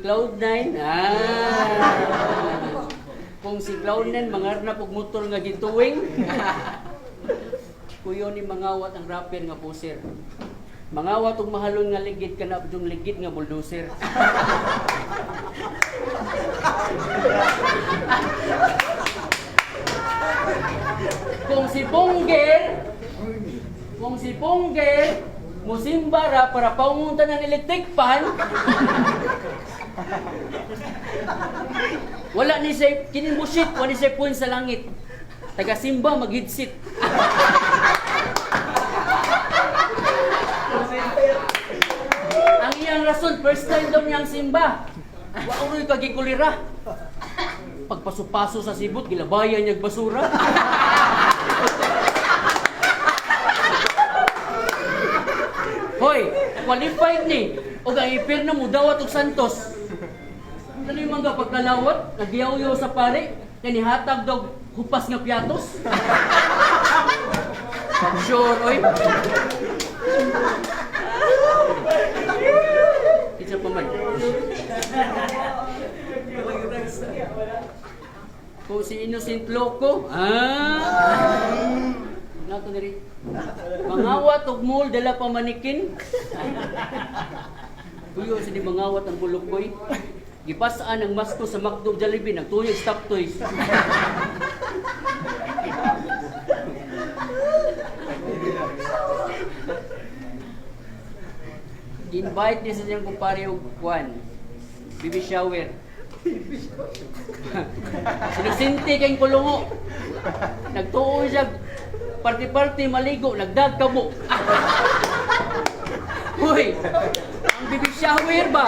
Cloud9, ah. Kung si Cloud9 mangarnap og motor nga gituwing, kuyo ni mangawat ang rapper nga poser. Mangawat og mahalon nga ligid kana yung ligid nga bulldozer. Kung si Pongger, kung si Pongger musimba ra para paunguntan ng electric fan, wala ni siya, kinin busit, wala ni siya point sa langit. Taga simba mag-headset. Ang iyang rason, first time daw niyang simba. Wa uroy kagikulira. Pagpaso-paso sa sibot, gilabayan niyag basura. Hoy, qualified ni. Og ang impierno mo dawat og Santos. Ano yung mga pagkalawat, nagyaw-yaw sa pare, kanihatag daw hupas nga piatos. Sure, oy. Isa pa man. Kung si Innocent Loco, ah! Nato diri. Mangawat og mall dala pa manikin. Kuyo sa di mangawat ang bulukoy. Gipasaan ang masko sa McDo, Jollibee, nagtuyo stop toys. Invite niya sa siyang kumpare og kwan. Baby shower. Sinugsinti kayong kulungo. Nagtuo siya party-party maligo, nagdag kabo. Hoy, ang baby shower ba?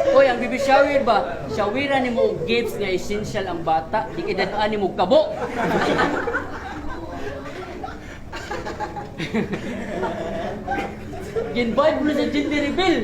Hoy, ang baby shower ba? Showeran nimo og gifts nga essential ang bata, di kay dadaan nimo og kabo. Ginvibe mo sa gender reveal.